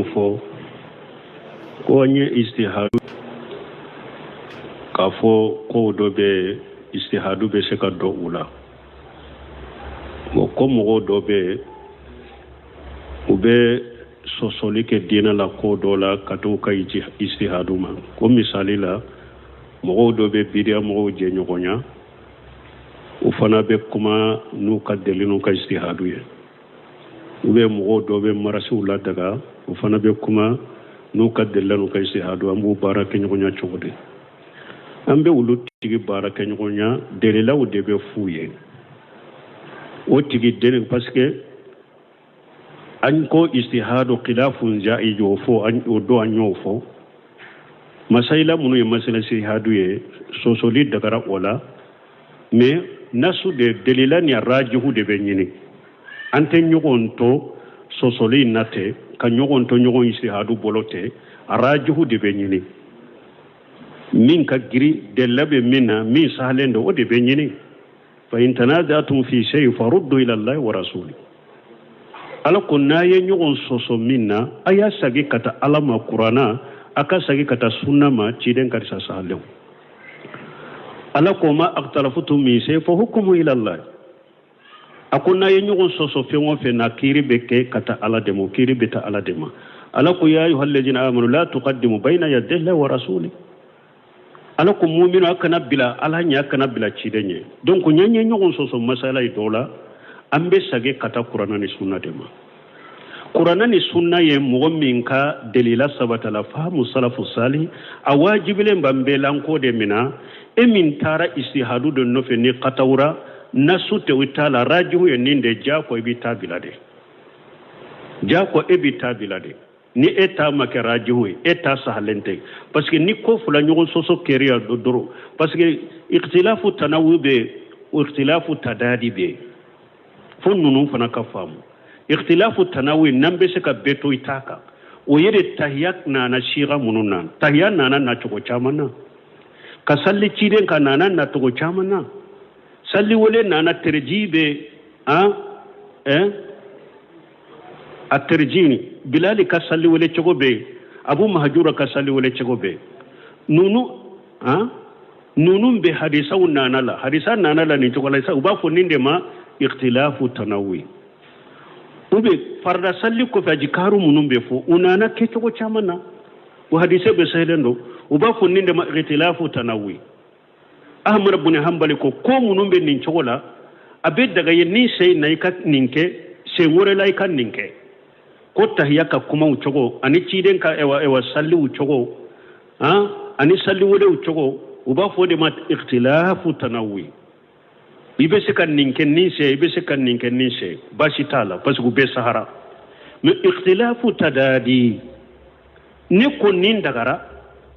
Fɔ ko an ye istihadu k'a fɔ kow dɔ bɛ istihadu bɛ se ka don u la. Bon, ko mɔgɔw dɔ bɛ, u bɛ sɔsɔli kɛ diinɛ la ko dɔ la ka t'u ka istihadu ma. Ko misali la, mɔgɔw dɔ bɛ bidiya mɔgɔw jɛɲɔgɔnya, u fana bɛ kuma n'u ka deli n'u ka istihadu ye. U bɛ mɔgɔw dɔ bɛ marasiw ladaga, u fana bɛ kuma n'u ka delila n'u ka istihadu. An b'u baara kɛ ɲɔgɔnya cogo di? An bɛ olu tigi baara kɛ ɲɔgɔnya, delilaw de bɛ f'u ye o tigi den, parce que an ko istihadu khilafun jaij. O fɔ o don, an y'o fɔ. Masayila minnu ye masala istihadu ye, sɔsɔli dagara o la, mais nasu de, delila ni rajihu de bɛ ɲini. An tɛ ɲɔgɔn to sɔsɔli in na tɛ ka ɲɔgɔn to ɲɔgɔn istihadu bolo tɛ. Rajihu de bɛ ɲini, min ka giri, delila bɛ min na, min sahalen don, o de bɛ ɲini. Fa in tanazatum fi shay faruddu ila Allahi wa rasuli. Ala ko n'a ye ɲɔgɔn sɔsɔ min na, a y'a sagi ka taa Ala ma, Kuranna, a ka sagi ka taa sunna ma, ciden ka hadisa sahalenw. Ala ko ma akhtalafutum min shay fa hukmu ila Allah. A ko n'a ye ɲɔgɔn sɔsɔ fɛn o fɛn na, kiiri bɛ kɛ ka taa Ala de ma, kiiri bɛ taa Ala de ma. Ala ko ya ayuha alladhina amanu la tuqaddimu bayna yaday Allahi wa rasuli. Ala ko muminu, a kana bila Ala ɲɛ, a kana bila ciden ɲɛ. Donc n'an ye ɲɔgɔn sɔsɔ masala ye dɔ la, an bɛ sagi ka taa Kuranna ni sunna de ma. Kuranna ni sunna ye mɔgɔ min ka delila sabata la, fahamu salafu sali, a wajibilen b'an bɛɛ la an k'o de mina. E min taara istihadu de nɔfɛ, ni katawura nasu tɛ o t'a la, rajihu ye nin de, jako i b'i ta bila de, jako e b'i ta bila de. Ni e ta ma kɛ rajihu ye, e ta sahalen tɛ, parce que ni ko fila ɲɔgɔn sɔsɔ kɛra yan dɔrɔn, parce que ikhtilafu tanawu bɛ yen, ikhtilafu tadadi bɛ yen. Fo ninnu fana ka faamu ikhtilafu tanawu, n'an bɛ se ka bɛɛ to i ta kan, o ye de tahiya nana siga minnu na. Tahiya nana nacogo caman na, ka salli ciden ka nana nacogo caman na, salli wele nana terji bɛ an a terji, Bilali ka salli wele cogo bɛ yen, Abu Mahajura ka salli wele cogo bɛ yen. Ninnu an ninnu bɛ hadisaw nana la, hadisa nana la nin cogo la. U b'a fɔ nin de ma ikhtilafu tanawi. U bɛ farida salli kɔfɛ, ajikaru minnu bɛ fɔ, u nana kɛcogo caman na, o hadise bɛ sahelen don. U b'a fɔ nin de ma ikhtilafu tanawi. Ahmad bin Hanbali ko minnu bɛ nin cogo la, a bɛ daga ye ni sen na i ka nin kɛ, sen wɛrɛ la i ka nin kɛ. Ko tahiya ka kumaw cogo ani ciden ka ewa ewa salliw cogo han ani salli welew cogo, u b'a fɔ o de ma ikhtilafu tanawi. I bɛ se ka nin kɛ nin sen, i bɛ se ka nin kɛ nin sen, baasi t'a la, parce que u bɛ sahara. Mais ikhtilafu tadadi, ne ko nin dagara,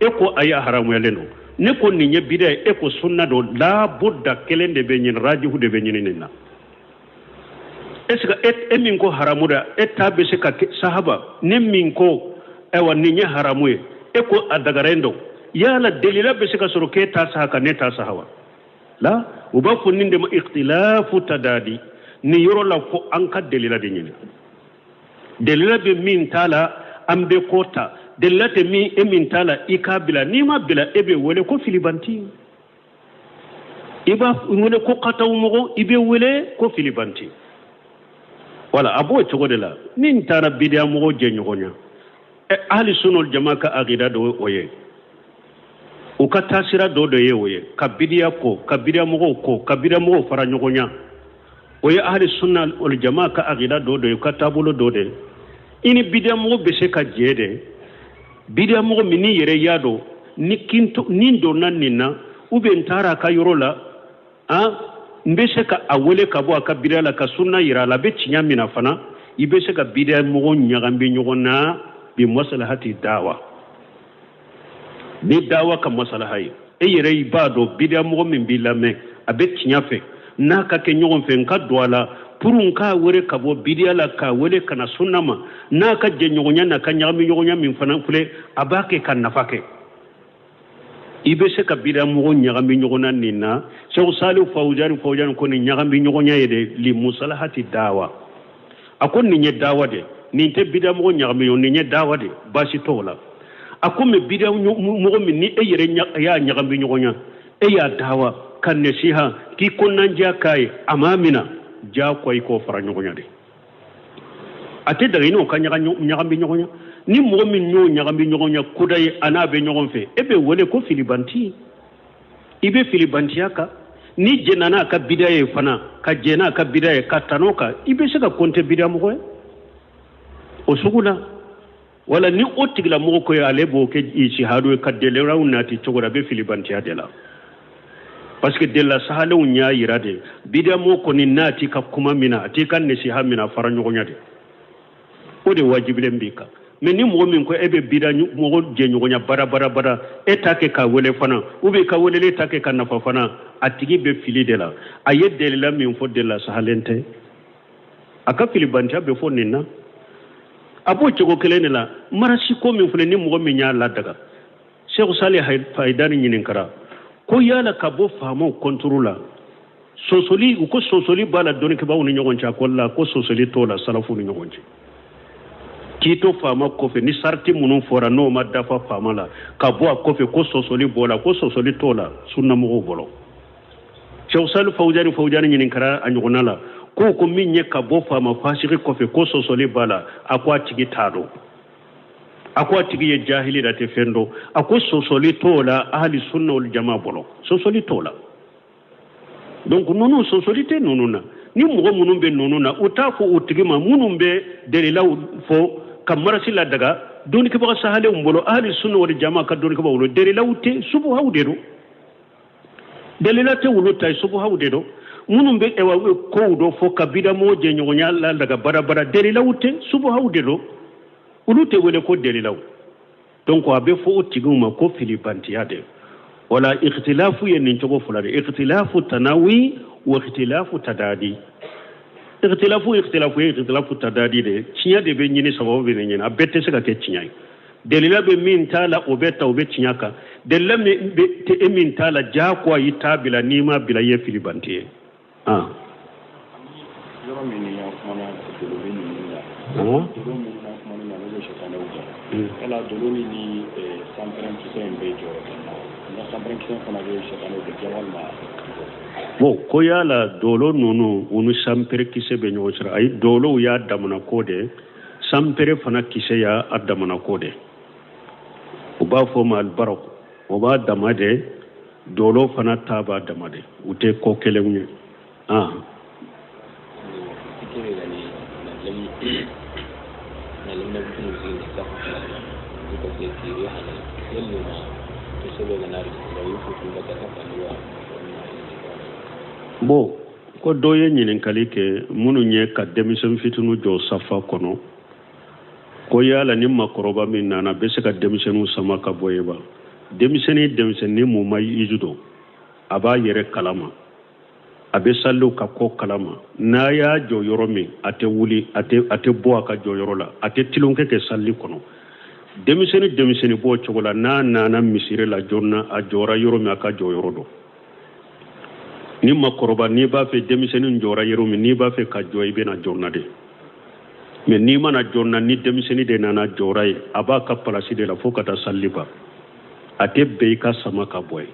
e ko ayi, a haramuyalen don. Ne ko nin ye bida ye, e ko sunna don. Labudda kelen de bɛ ɲini, rajihu de bɛ ɲini nin na. Est ce que e min ko haramu da, e ta bɛ se ka kɛ sahaba? Ne min ko ayiwa nin ye haramu ye, e ko a dagaren don, yala delila bɛ se ka sɔrɔ k'e ta saha ka ne ta saha wa? La, u b'a fɔ nin de ma ikhtilafu tadadi. Nin yɔrɔ la, fo an ka delila de ɲini. Delila bɛ min t'a la, an bɛ ko ta. Delila tɛ min e min t'a la, i k'a bila. N'i ma bila, e bɛ wele ko filibanti, i b'a wele ko kataw mɔgɔ, i bɛ wele ko filibanti. Wala a b'o cogo de la. Ni n taara bidiya mɔgɔw jɛɲɔgɔnya, ahli sunna jama ka akida dɔ o ye, u ka taasira dɔ de ye o ye, ka bidiya ko, ka bidiya mɔgɔw ko, ka bidiya mɔgɔw fara ɲɔgɔn ɲa. O ye ahli sunna wal jama ka akida dɔ de ye, u ka taabolo dɔ de ye. I ni bidiya mɔgɔ bɛ se ka jɛ de, bidiya mɔgɔ min n'i yɛrɛ y'a dɔn ni kinto ni donna nin na, ou bien n taara a ka yɔrɔ la, an n bɛ se ka a wele ka bɔ a ka bidiya la ka sunna yira a la, a bɛ tiɲɛ min na fana. I bɛ se ka bidiya mɔgɔ ɲagami ɲɔgɔn na bi masalahati dawa, ni dawa ka masalaha ye. E yɛrɛ i b'a dɔn bidiya mɔgɔ min b'i lamɛn, a bɛ tiɲɛ fɛ, n'a ka kɛ ɲɔgɔn fɛ, n ka don a la pour n k'a wele ka bɔ bidiya la, k'a wele ka na sunna ma. N'a ka jɛɲɔgɔnya n'a ka ɲagami ɲɔgɔnya min fana filɛ, a b'a kɛ ka nafa kɛ. I bɛ se ka bidiya mɔgɔ ɲagami ɲɔgɔn na nin na. Sɛku Salihu Fawuzani ko nin ɲagami ɲɔgɔnya ye de li musalahati dawa. A ko nin ye dawa de. Nin tɛ bidamɔgɔ ɲagami ɲɔgɔn, nin ye dawa de, baasi t'o la. A ko mɛ bidamɔgɔ min ni e yɛrɛ y'a ɲagami ɲɔgɔn ya, e y'a dawa ka nasiha k'i kɔnɔnandiya k'a ye, a m'a mina, diyagoya i k'o fara ɲɔgɔn ya de. A tɛ daga i n'o ka ɲagami ɲɔgɔn ya. Ni mɔgɔ min y'o ɲagami ɲɔgɔn ya kuda ye, a n'a bɛ ɲɔgɔn fɛ, e bɛ wele ko filibanti, i bɛ filibantiya kan. Ni jɛnna n'a ka bida ye fana, ka jɛn n'a ka bida ye, ka tan'o kan, i bɛ se ka kɔnte bida mɔgɔ ye o sugu la. Wala ni o tigilamɔgɔ ko ale b'o kɛ ijtihadu ye ka dalilaw nati cogo la, a bɛ filibantiya de la, parce que delila sahalenw y'a yira de, bidamɔgɔ kɔni n'a t'i ka kuma mina, a t'i ka nasiha mina, fara ɲɔgɔnya de, o de wajibilen b'i kan. Mɛ ni mɔgɔ min ko e bɛ bida mɔgɔ jɛɲɔgɔnya bara bara bara, e t'a kɛ k'a wele fana, ou bien ka weleli t'a kɛ ka nafa fana, a tigi bɛ fili de la. A ye delila min fɔ, delila sahalen tɛ, a ka filibantiya bɛ fɔ nin na. A b'o cogo kelen de la marasi ko min filɛ, ni mɔgɔ min y'a ladaga, Seku Sali Fayidani ɲininkara ko yala ka bɔ faamaw kɔnturu la, sosoli, u ko sosoli b'a la dɔnnikɛbaaw ni ɲɔgɔn cɛ. A ko la, ko sosoli t'o la salafu ni ɲɔgɔn cɛ. K'i to faama kɔfɛ, ni sariti minnu fɔra n'o ma dafa faama la, ka bɔ a kɔfɛ, ko sosoli b'o la. Ko sosoli t'o la sunnamɔgɔw bolo. Seku Sali Fawuzani ɲininkara a ɲɔgɔnna la ko min ye ka bɔ faama fasigi kɔfɛ, ko sosoli b'a la. A ko a tigi t'a dɔn, a ko a tigi ye jahili la, tɛ fɛn dɔn. A ko sosoli t'o la ahali sunna wal jama bolo, sosoli t'o la. Donc ninnu sosoli tɛ ninnu na. Ni mɔgɔ minnu bɛ ninnu na, u t'a fɔ u tigi ma. Minnu bɛ dalilaw fɔ ka marasi ladaga dɔnnikɛbaga sahalenw bolo, ahali sunna wal jama ka dɔnnikɛbagaw bolo, dalilaw tɛ, subuhaw de don. Dalila tɛ wulu ta ye, subuhaw de don. Minnu bɛ ɛwa kow dɔ fɔ ka bidamɔgɔ jɛɲɔgɔnya ladaga badabada, dalilaw tɛ, subuhaw de don. Olu tɛ wele ko dalilaw. Donc a bɛ fɔ o tigiw ma ko filibantiya de. Wala ikhtilafu ye nin cogo fila de: ikhtilafu tanawi wa ikhtilafu tadadi. Ikhtilafu ye ikhtilafu tadadi de, tiɲɛ de bɛ ɲini, sababu bɛ ɲini, a bɛɛ tɛ se ka kɛ tiɲɛ ye. Delila bɛ min t'a la, o bɛ ta, o bɛ tiɲɛ kan. Delila min bɛ tɛ e min t'a la, diyagoya i t'a bila. N'i m'a bila, i ye filibanti ye. Yɔrɔ min ni an kumana dolo bɛ ninnu na, dolo minnu n'an kumana na, n'o bɛ sitanɛw gɛn, yala dolo ni ni sanpɛrɛn kisɛ in bɛ jɔyɔrɔ kɛ na, nka sanpɛrɛn kisɛ fana bɛ sitanɛw gɛn walima? Bon, ko yala dolo ninnu, u ni sanpɛrɛn kisɛ bɛ ɲɔgɔn sɔrɔ? Ayi, dolow y'a damana ko de, sanpɛrɛn fana kisɛ y'a damana ko de. U b'a fɔ ma alibaraku, o b'a dama de, dolo fana ta b'a dama de, u tɛ ko kelenw ye. Bon, ko dɔ ye ɲininkali kɛ, minnu ye ka denmisɛn fitiniw jɔ safa kɔnɔ, ko yala ni makɔrɔba min nana bɛ se ka denmisɛnninw sama ka bɔ yen wa? Denmisɛnnin mun ma izu dɔn, a b'a yɛrɛ kalama, a bɛ saliw ka ko kalama, n'a y'a jɔ yɔrɔ min, a tɛ wuli, a tɛ bɔ a ka jɔyɔrɔ la, a tɛ tulonkɛ kɛ sali kɔnɔ. Denmisɛnnin b'o cogo la, n'a nana misiri la joona, a jɔra yɔrɔ min, a ka jɔyɔrɔ dɔn. Ni makɔrɔba, n'i b'a fɛ denmisɛnnin jɔra yɔrɔ min, n'i b'a fɛ ka jɔ, i bɛna joona de. Mɛ n'i mana joona, ni denmisɛnnin de nana jɔra ye, a b'a ka palasi de la fo ka taa sali ban, a tɛ bɛn i ka sama ka bɔ yen.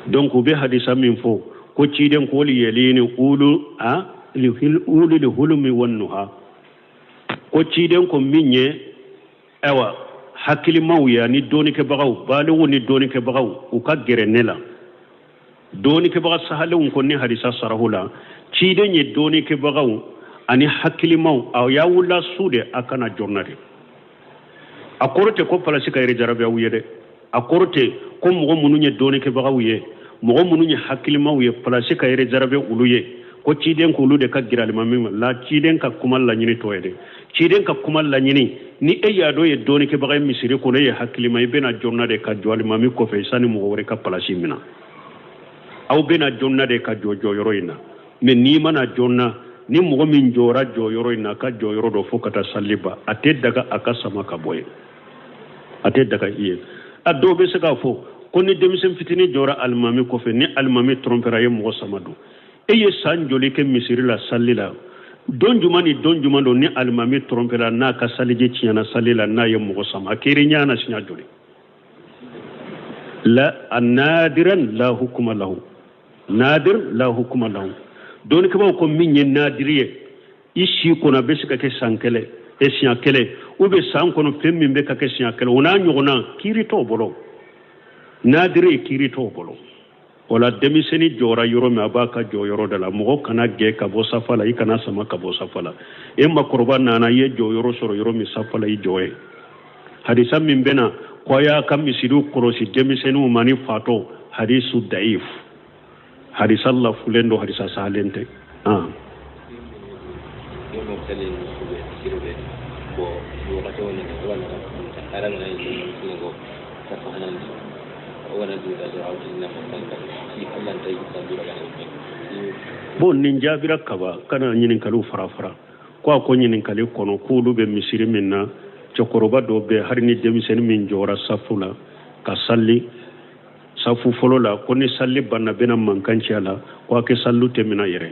Donc u bɛ hadisa min fɔ ko ciden ko yelini ulu a ulu li hulumi wan nuha, ko ciden ko min ye ayiwa hakilimaw ye ani dɔɔnikɛbagaw, baliw ni dɔɔnikɛbagaw, u ka gɛrɛ ne la. Dɔɔnikɛbaga sahalenw ko ni hadisa sarahu la, ciden ye dɔɔnikɛbagaw ani hakilimaw, a y'aw lasu de, a kana joona de. A kɔrɔ tɛ ko palasi ka yɛrɛ jarabi aw ye dɛ. A kɔrɔ tɛ ko mɔgɔ minnu ye dɔɔnikɛbagaw ye, mɔgɔ minnu ye hakilimaw ye, palasi ka yɛrɛ jarabi olu ye, ko ciden k'olu de ka gɛrɛ alimami ma la. Ciden ka kuma laɲini t'o ye dɛ. Ciden ka kuma laɲini, ni e y'a dɔn ye dɔɔnikɛbaga ye misiri kɔnɔ, e ye hakilima, i bɛna joona de ka jɔ alimami kɔfɛ sani mɔgɔ wɛrɛ ka palasi minɛ. Aw bɛna joona de ka jɔ jɔyɔrɔ in na. Mɛ n'i mana joona, ni mɔgɔ min jɔra jɔyɔrɔ in na, a ka jɔyɔrɔ dɔ fo ka taa sali ban, a tɛ daga a ka sama ka bɔ yen, a tɛ daga i ye. A dɔw bɛ se k'a fɔ ko ni denmisɛn fitinin jɔra alimami kɔfɛ, ni alimami tɔrɔnpɛra, a ye mɔgɔ sama don. E ye san joli kɛ misiri la sali la? Don juma ni don juma don ni alimami tɔrɔnpela n'a ka saliji tiɲɛna sali la, n'a ye mɔgɔ sama, a kɛra ɲɛ na siɲɛ joli? La nadiran la hukuma lahu, nadir la hukuma lahu. Dɔnnikɛbaaw ko min ye nadiri ye i si kɔnɔ, a bɛ se ka kɛ san kelen e siɲɛ kelen, ou bien san kɔnɔ fɛn min bɛ ka kɛ siɲɛ kelen, o n'a ɲɔgɔnna kiiri t'o bolo. Nadiri kiiri t'o bolo. O la denmisɛnnin jɔra yɔrɔ min, a b'a ka jɔ yɔrɔ de la. Mɔgɔ kana gɛn ka bɔ safa la, i kana sama ka bɔ safa la. E makɔrɔba nana, i ye jɔyɔrɔ sɔrɔ yɔrɔ min safa la, i jɔ ye. Hadisa min bɛ na ko a y'a ka misiriw kɔlɔsi denmisɛnninw ma ni fatɔ, hadisu daif, hadisa lafulen don, hadisa sahalen tɛ. Bon, nin jaabira kaba kana ɲininkaliw fara fara. Ko a ko ɲininkali kɔnɔ k'olu bɛ misiri min na, cɛkɔrɔba dɔ bɛ, hali ni denmisɛnnin min jɔra safu la ka sali safu fɔlɔ la, ko ni sali banna bɛna mankan ci a la, ko a kɛ saliw tɛ minɛ yɛrɛ.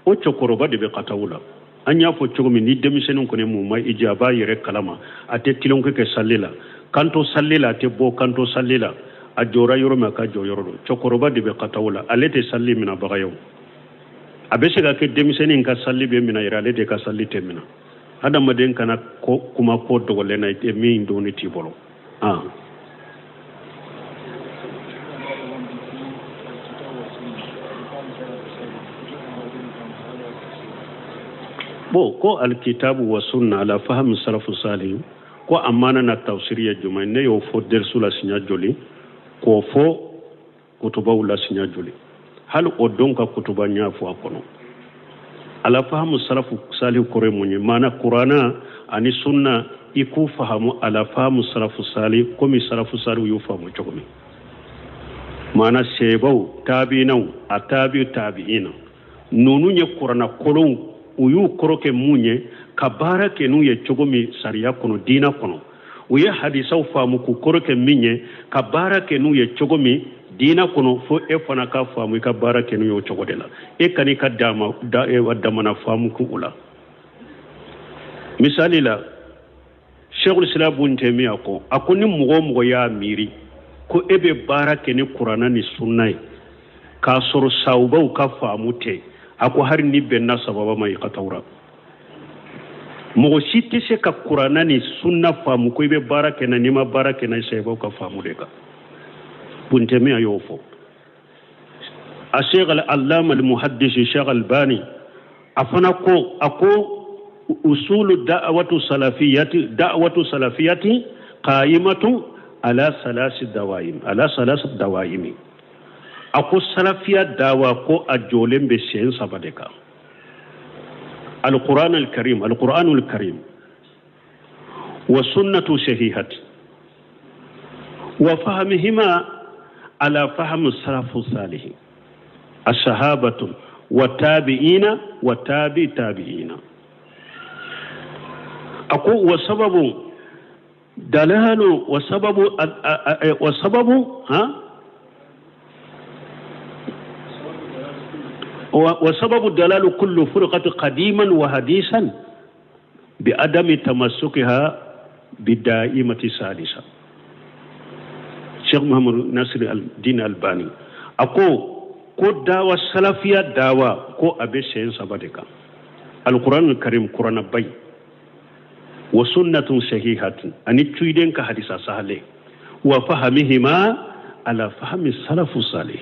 O cɛkɔrɔba de bɛ kataw la. An y'a fɔ cogo min, ni denmisɛnnin kɔni mun ma i jɛ, a b'a yɛrɛ kalama, a tɛ tilenko kɛ sali la, kanto sali la, a tɛ bɔ kanto sali la, a jɔra yɔrɔ min, a ka jɔ yɔrɔ don. Cɛkɔrɔba de bɛ kataw la, ale tɛ sali minɛbaga ye. O a bɛ se ka kɛ denmisɛnnin ka sali bɛ minɛ yɛrɛ, ale de ka sali tɛ minɛ. Hadamaden kana ko kuma ko dogolen na i min donni t'i bolo. Bon, ko alkitabu wa sunna ala fahmi salafu salih, ko a mana na tafsiri ye jumɛn? Ne y'o fɔ derisu la siɲɛ joli, k'o fɔ kutubaw la siɲɛ joli, hali o don ka kutuba n y'a fɔ a kɔnɔ. Ala fahamu salafu salih kɔrɔ ye mun ye? Maana kurana ani sunna, i k'u fahamu ala fahamu salafu salih komi salafu salih y'u faamu cogo min. Maana sebaw, tabiinaw, a tabi tabiina ninnu ye kurana kolonw, u y'u kɔrɔ kɛ mun ye, ka baara kɛ n'u ye cogo min sariya kɔnɔ, diina kɔnɔ. U ye hadisaw faamu k'u kɔrɔ kɛ min ye, ka baara kɛ n'u ye cogo min diina kɔnɔ, fo e fana ka faamu i ka baara kɛ n'u ye o cogo de la. E kan'i ka damana faamu k'u la. Misali la, Sheikhul Islam Ibn Taymiyyah ko, a ko ni mɔgɔ o mɔgɔ y'a miiri ko e bɛ baara kɛ ni kurana ni sunna ye k'a sɔrɔ sawubaw ka faamu tɛ, a ko hali ni bɛnna sababa ma, i ka tawura. Mɔgɔ si tɛ se ka kurana ni sunna faamu ko i bɛ baara kɛ na n'i ma baara kɛ na sahabaw ka faamu de kan. Ibn Taymiyyah y'o fɔ. A Sheikh al-Allama al-Muhaddis Sheikh Albani a fana ko, a ko usulu da'watu salafiyati qa'imatu ala salasi dawaim, ala salasi dawaimi. A ko salafiya dawa ko a jɔlen bɛ sen saba de kan. Al-Qur'an al-Karim, al-Qur'an al-Karim wa sunnatu sahihati wa fahmihima ala fahmi salafu salih as-sahabatu wa tabi'ina wa tabi tabi'ina. A ko wa sababu dalalu wa sababu wa sababu ha wa sababu dalalu kullu furqati qadiman wa hadisan bi adami tamassukiha bi da'imati salisa. Sheikh Muhammad Nasir al-Din Albani a ko dawa salafiya dawa ko a bɛ sen saba de kan. Al-Qur'an al-Karim, Qur'ana bay, wa sunnatun sahihatun ani cuiden ka hadisa sahale, wa fahamihima ala fahmi salafu salih,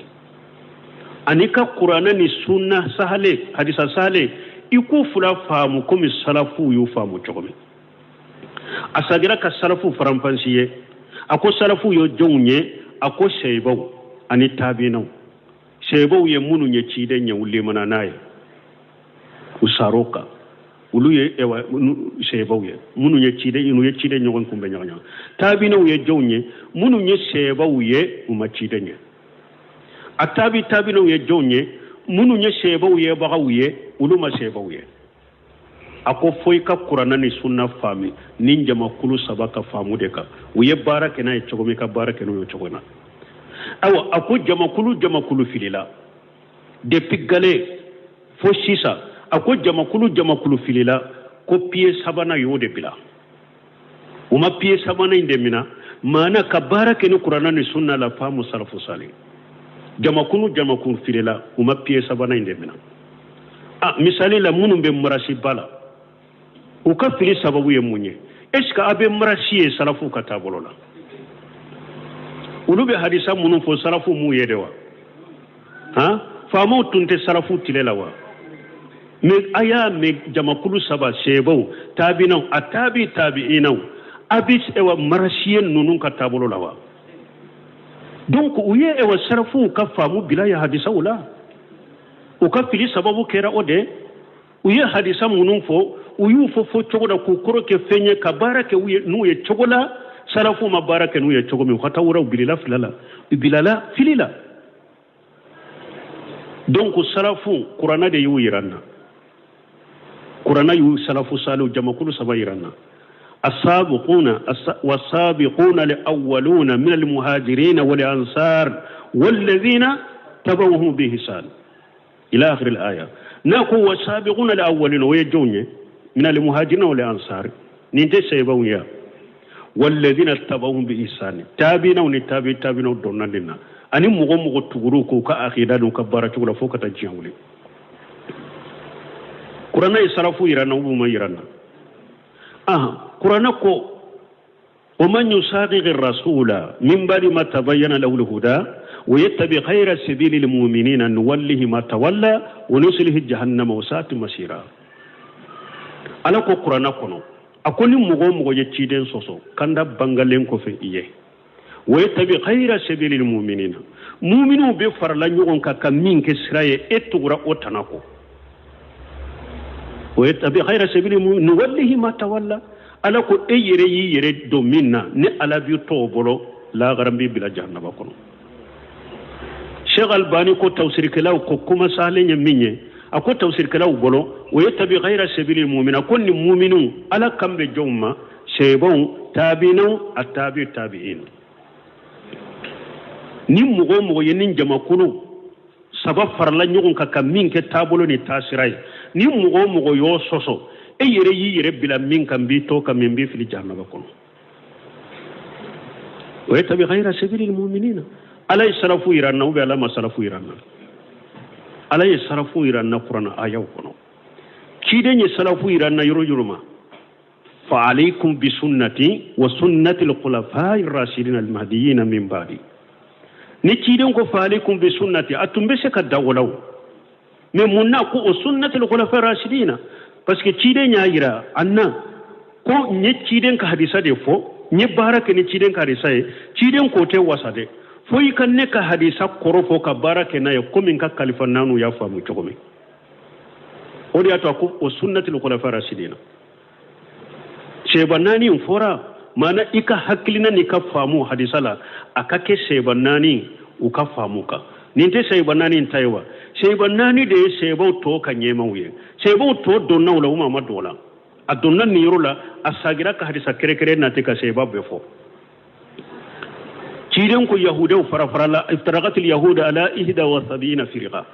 ani ka Qur'ana ni sunna sahale, hadisa sahale, i k'u fila faamu komi salafu y'u faamu cogo min. A sagira ka salafu faranfansi ye, a ko salafu ye jɔnw ye? A ko seyibaw ani tabiinaw. Seyibaw ye minnu ye ciden ɲɛ, u lemana n'a ye, u sar'o kan, olu ye seyibaw ye minnu ye ciden, u ye ciden ɲɔgɔn kunbɛn ɲɔgɔn ɲɔgɔn. Tabiinaw ye jɔnw ye? Minnu ye seyibaw ye, u ma ciden ye. A tabi tabiinaw ye jɔnw ye? Minnu ye seyibaw ye bagaw ye, olu ma seyibaw ye. A ko fo i ka kurana ni sunna faamu ni jamakulu saba ka faamu de kan. U ye baara kɛ n'a ye cogo min, i ka baara kɛ n'o ye cogo na. Ayiwa, a ko jamakulu filila depuis gale fo sisan. A ko jamakulu jamakulu filila ko pied sabanan y'o de bila. U ma pied sabanan in de mina, maana ka baara kɛ ni kuranna ni sunna la faamu salafu sali. Jamakulu jamakulu filila, u ma pied sabanan in de mina. A misali la, minnu bɛ marasiba la, u ka fili sababu ye mun ye? Est ce que a bɛ marasi ye salafu ka taabolo la? Olu bɛ hadisa minnu fɔ, salafu m'u ye de wa? Han, faamaw tun tɛ salafu tile la wa? Mais a y'a mɛn jamakulu saba, seebaw, taabinaw, a taabi taabiinaw, a bɛ ewa marasiye ninnu ka taabolo la wa? Donc u ye ewa salafuw ka faamu bila ye hadisaw la. U ka fili sababu kɛra o de u ye hadisa minnu fɔ, u y'u fɔ fɔ cogo la k'u kɔrɔ kɛ fɛn ye, ka baara kɛ n'u ye cogo la salafu ma baara kɛ n'u ye cogo min. U ka taa wɛrɛw bilila fila la, u bilala fili la. Donc salafu, kuranna de y'u yira n na. Kuranna y'u salafu saliw jamakulu saba yira n na: السابقون والسابقون الأولون من المهاجرين والأنصار والذين تبعوهم بإحسان إلى آخر الآية. نقول والسابقون الأولون ويجون من المهاجرين والأنصار نينتي سيبون يا والذين تبعوهم بإحسان تابعين ونتابع تابعين دونا لنا ani mɔgɔ mɔgɔ tuguru k'u ka akida n'u ka baara cogo la fo ka taa diɲɛ wuli. Kuranna ye salafu yira n na, u ma yira n na. Ahan, kuranna ko: ومن يشاقق الرسول من بعد ما تبين له الهدى ويتبع غير سبيل المؤمنين نوله ما تولى ونصله جهنم وساءت مصيرا. Ala ko kuranna kɔnɔ, a ko ni mɔgɔ o mɔgɔ ye ciden sɔsɔ kanda bangalen kɔfɛ i ye, ويتبع غير سبيل المؤمنين, muminiw bɛ farala ɲɔgɔn kan ka min kɛ sira ye, e tugura o tana kɔ, ويتبع غير سبيل المؤمنين نوله ما تولى, Ala ko e yɛrɛ y'i yɛrɛ don min na, ni Ala b'i tɔ o bolo, lagaran b'i bila jahanaba kɔnɔ. Sheikh Albani ko tafsirikɛlaw ko kuma salen ye min ye, a ko tafsirikɛlaw bolo, ويتبع غير سبيل المؤمنين, ko ni muminiw, Ala kan bɛ jɔnw ma? Seebaw, taabinaw, a taabi taabi'in. Ni mɔgɔ o mɔgɔ ye ni jamakulu saba farala ɲɔgɔn kan ka min kɛ taabolo ni taasira ye, ni mɔgɔ o mɔgɔ y'o sɔsɔ, e yɛrɛ y'i yɛrɛ bila min kan, b'i to ka min b'i fili jahanaba kɔnɔ. ويتبع غير سبيل المؤمنين. Ala ye salafu yira n na ou bien Ala ma salafu yira n na? Ala ye salafu yira n na kuranna ayaw kɔnɔ. Ciden ye salafu yira n na yɔrɔ yɔrɔ ma. فعليكم بسنتي وسنة الخلفاء الراشدين المهديين من بعدي. Ni ciden ko فعليكم بسنتي, a tun bɛ se ka da o la o, mais mun na ko o سنة الخلفاء الراشدين? Parce que ciden y'a yira an na ko n ye ciden ka hadisa de fɔ, n ye baara kɛ ni ciden ka hadisa ye. Ciden k'o tɛ wasa dɛ, fo i ka ne ka hadisa kɔrɔ fɔ ka baara kɛ n'a ye komi n ka kalifa naaniw y'a faamu cogo min. O de y'a to a ko o سنة الخلفاء الراشدين. Seba naani in fɔra, maana i ka hakilina n'i ka faamu hadisa la, a ka kɛ seba naani u ka faamu kan. Nin tɛ seba naani in ta ye wa? Seba naani de ye sebaw tɔ ka ɲɛmaw ye. Sebaw tɔ donna o la, u ma don o la. A donna nin yɔrɔ la, a sagira ka hadisa kɛrɛkɛrɛ nati ka seba bɛɛ fɔ. Ciden ko yahudaw fara farala: افترقت اليهود على 71 فرقة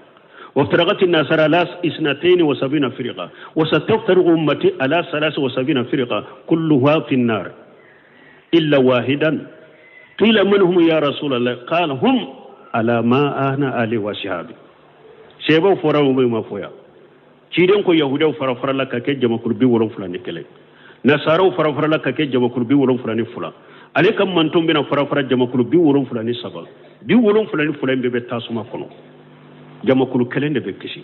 وافترقت النصارى على 72 فرقة وستفترق أمتي على 73 فرقة كلها في النار إلا واحدا. قيل من هم يا رسول الله؟ قال هم على ما أنا عليه وأصحابي. Sebaw fɔra o ma fɔ ya. Ciden ko yahudaw fara farala ka kɛ jamakulu 71, nasaraw fara farala ka kɛ jamakulu 72, ale ka manton bɛna fara fara jamakulu 73. 72 in bɛɛ bɛ tasuma kɔnɔ, jamakulu kelen de bɛ kisi.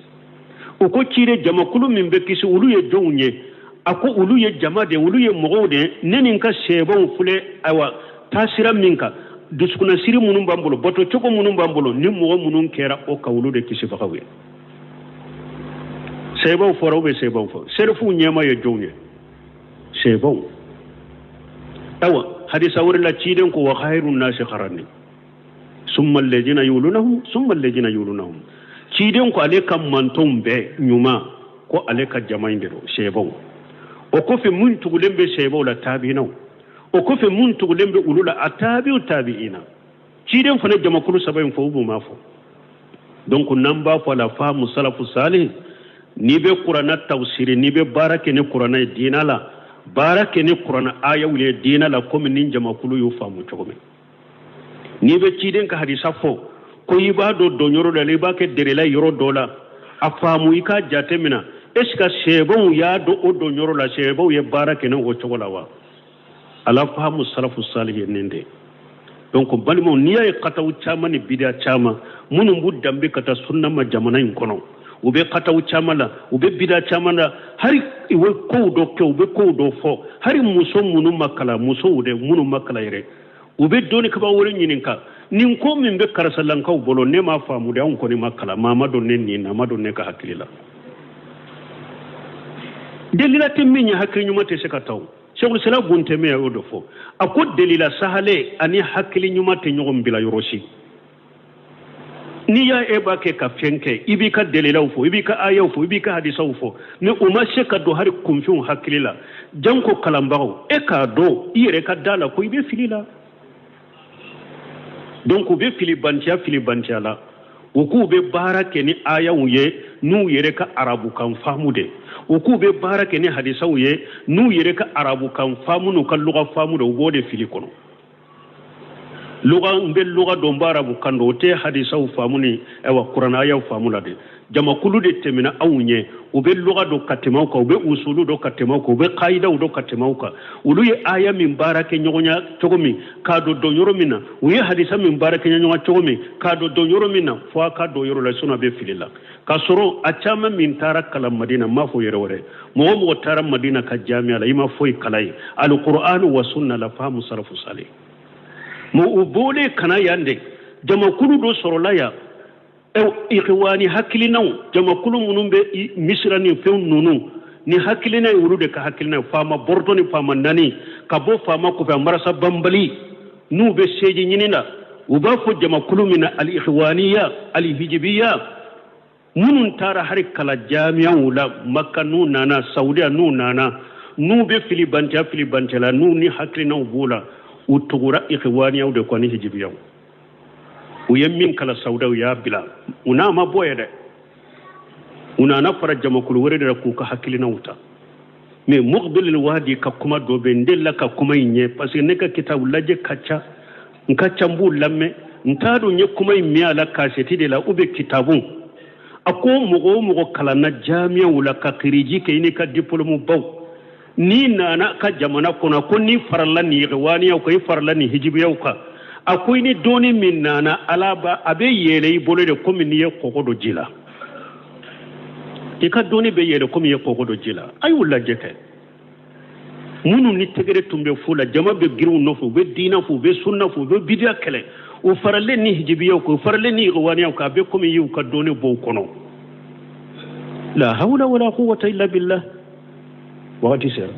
O ko ciden, jamakulu min bɛ kisi, olu ye jɔnw ye? A ko olu ye jama de, olu ye mɔgɔw de, ne ni n ka sɛbɛnw filɛ. Ayiwa, taasira min kan, dusukunnasiri minnu b'an bolo, bato cogo minnu b'an bolo, ni mɔgɔ minnu kɛra o kan, olu de kisibagaw ye. Sɛbɛnw fɔra u bɛ sɛbɛnw fɔ, serifuw ɲɛma ye jɔnw ye? Sɛbɛnw. Ayiwa, hadisa wɛrɛ la, ciden ko: وخير الناس قرني ثم الذين يلونهم ثم الذين يلونهم. Ciden ko ale ka mantonw bɛɛ ɲuman, ko ale ka jama in de don, sɛbɛnw. O kɔfɛ, mun tugulen bɛ sɛbɛnw la? Taabinaw. O kɔfɛ, mun tugulen bɛ olu la? A taabiw taabiina. Ciden fana jamakulu saba in fɔ, u b'u ma fɔ. Donc n'an b'a fɔ a la faamu salafu salih. N'i bɛ kuranna tafsiri, n'i bɛ baara kɛ ni kuranna ye diina la, baara kɛ ni kuranna ayaw ye diina la komi ni jamakulu y'u faamu cogo min. N'i bɛ ciden ka hadisa fɔ ko i b'a dɔn dɔnyɔrɔ dɔ la, i b'a kɛ derela yɔrɔ dɔ la, a faamu, i k'a jate minɛ, est ce que sahabaw y'a dɔn o dɔnyɔrɔ la, sahabaw ye baara kɛ ni o cogo la wa? Ala fahamu salafu salih ye nin de. Donc balimaw, n'i y'a ye kataw caman ni bidiya caman minnu b'u danbe ka taa sunna ma jamana in kɔnɔ, u bɛ kataw caman la, u bɛ bidiya caman la, hari u bɛ kow dɔ kɛ, u bɛ kow dɔ fɔ, hari muso minnu ma kalan, musow de minnu ma kalan yɛrɛ, u bɛ dɔnnikɛbaa wɛrɛ ɲininka, nin ko min bɛ karisalankaw bolo, ne m'a faamu de, anw kɔni ma kalan, maa ma don ne nin na, a ma don ne ka hakili la. Delila tɛ min ye, hakili ɲuman tɛ se ka taa o. Sheikhul Islam Bun Taymiya y'o de fɔ, a ko delila sahale ani hakili ɲuman tɛ ɲɔgɔn bila yɔrɔ si. N'i y'a e b'a kɛ ka fɛn kɛ, i b'i ka delilaw fɔ, i b'i ka ayaw fɔ, i b'i ka hadisaw fɔ, mais u ma se ka don hali kunfinw hakili la, janko kalanbagaw. E k'a dɔn i yɛrɛ ka da la ko i bɛ fili la. Donc u bɛ filibantiya filibantiya la, u k'u bɛ baara kɛ ni ayaw ye n'u yɛrɛ ka arabukan faamu de, u k'u bɛ baara kɛ ni hadisaw ye n'u yɛrɛ ka arabukan faamu n'u ka luga faamu de, u b'o de fili kɔnɔ. Luga, n bɛ luga dɔn, n bɛ arabukan dɔn, o tɛ hadisaw faamu ni ayiwa kuranɛ ayaw faamu la de. Jamakulu de tɛmɛna anw ɲɛ, u bɛ luga dɔn ka tɛmɛ aw kan, u bɛ usulu dɔn ka tɛmɛ aw kan, u bɛ kayidaw dɔn ka tɛmɛ aw kan. Olu ye aya min baara kɛ ɲɔgɔnya cogo min k'a don dɔn yɔrɔ min na, u ye hadisa min baara kɛ ɲɔgɔn cogo min k'a don dɔn yɔrɔ min na, fo a ka dɔn yɔrɔ la, sinon a bɛ fili la. K'a sɔrɔ a caman min taara kalan Madina, n m'a fɔ yɛrɛ wɛrɛ, mɔgɔ o mɔgɔ taara Madina ka jamiya la, i ma foyi kalan yen alukur'an wa sunna la fahamu salafu salih. Mɛ u bɔlen ka na yan de, jamakulu dɔ sɔrɔla yan, ikhwani hakilinaw, jamakulu minnu bɛ Misira ni fɛn ninnu ni hakilina ye, olu de ka hakilina ye faama bɔrɔtɔ ni faama naani ka bɔ faama kɔfɛ, a marasa banbali n'u bɛ seji ɲini na, u b'a fɔ jamakulu min na al-ikhwaniya al-hijibiya, minnu taara hari kala jamiyaw la Maka n'u nana Saudiya n'u nana, n'u bɛ filibantiya filibantiya la, n'u ni hakilinaw b'u la, u tugura ikhwaniyaw de kɔ ni hijibiyaw. U ye min kala Saudiya, u y'a bila, u n'a ma bɔ ye dɛ, u nana fara jamakulu wɛrɛ de la k'u ka hakilinaw ta. Mais Muqbil Wadi ka kuma dɔ bɛ n delila ka kuma in ɲɛ, parce que ne ka kitabu lajɛ ka ca, n ka ca n b'u lamɛn, n t'a dɔn n ye kuma in mɛn a la kasɛti de la ou bien kitabu. A ko mɔgɔ o mɔgɔ kalanna jamiyaw la ka kiriji kɛ i n'i ka diplôme baw, n'i nana ka jamana kɔnɔ, ko n'i farala nin ikhwaniyaw kan, i farala nin hijibiyaw kan, a ko i ni dɔnni min nana, ala ba a bɛ yɛlɛ i bolo de komi n'i ye kɔgɔ don ji la, i ka dɔnni bɛ yɛlɛ komi i ye kɔgɔ don ji la. A y'u lajɛ kɛ minnu ni tɛgɛrɛ tun bɛ fo la, jama bɛ girinw nɔfɛ, u bɛ diina fo, u bɛ sunna fo, u bɛ bidiya kɛlɛ, u faralen ni hijibiyaw kan, u faralen ni ikhwaniyaw kan, a bɛ komi i y'u ka dɔnni bɔ u kɔnɔ. La hawla wala quwwata illa billah. Wagati sera.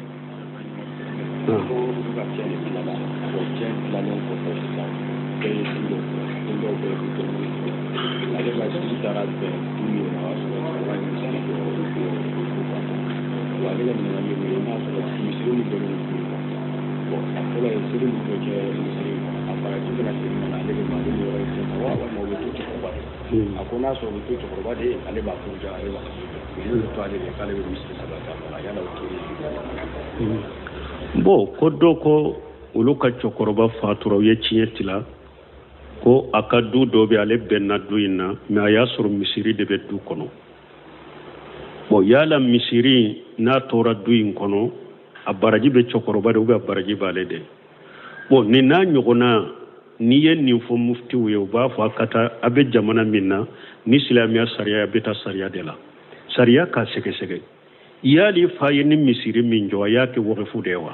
A ko n'a sɔrɔ o bɛ to cɛkɔrɔba de ye, ale b'a furu ja, ale b'a furu n'o bɛ to ale de ye, k'ale bɛ misiri saba k'a nɔ la, yala o to bon, ko dɔ ko olu ka cɛkɔrɔba fatura, u ye tiɲɛ tila, ko a ka du dɔ bɛ, ale bɛnna du in na, mais a y'a sɔrɔ misiri de bɛ du kɔnɔ. Bon, yala misiri n'a tora du in kɔnɔ, a baraji bɛ cɛkɔrɔba de ou bien a baraji b'ale de? Bon, nin n'a ɲɔgɔnna, n'i ye nin fɔ muftiw ye, u b'a fɔ a ka taa, a bɛ jamana min na ni silamɛya sariya, a bɛ taa sariya de la, sariya k'a sɛgɛsɛgɛ. Yali fa ye ni misiri min jɔ, a y'a kɛ wakifu de ye wa?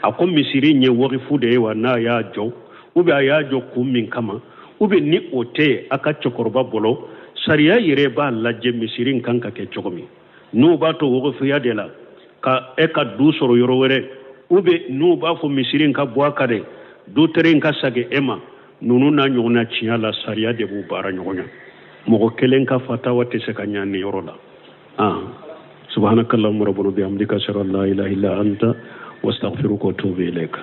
A ko misiri in ye wakifu de ye wa n'a y'a jɔ, ou bien a y'a jɔ kun min kama, ou bien ni o tɛ a ka cɛkɔrɔba bolo, sariya yɛrɛ b'a lajɛ misiri in kan ka kɛ cogo min. N'u b'a to wakifuya de la ka e ka du sɔrɔ yɔrɔ wɛrɛ, ou bien n'u b'a fɔ misiri in ka bɔ a kan de, du tere in ka sagi e ma, ninnu n'a ɲɔgɔnna, tiɲɛ la sariya de b'u baara ɲɔgɔn ɲɛ. Mɔgɔ kelen ka fatawa tɛ se ka ɲa nin yɔrɔ la. Subhanakallahumma rabbana bihamdika, ashhadu an la ilaha illa anta wa astaghfiruka wa atubu ilayka.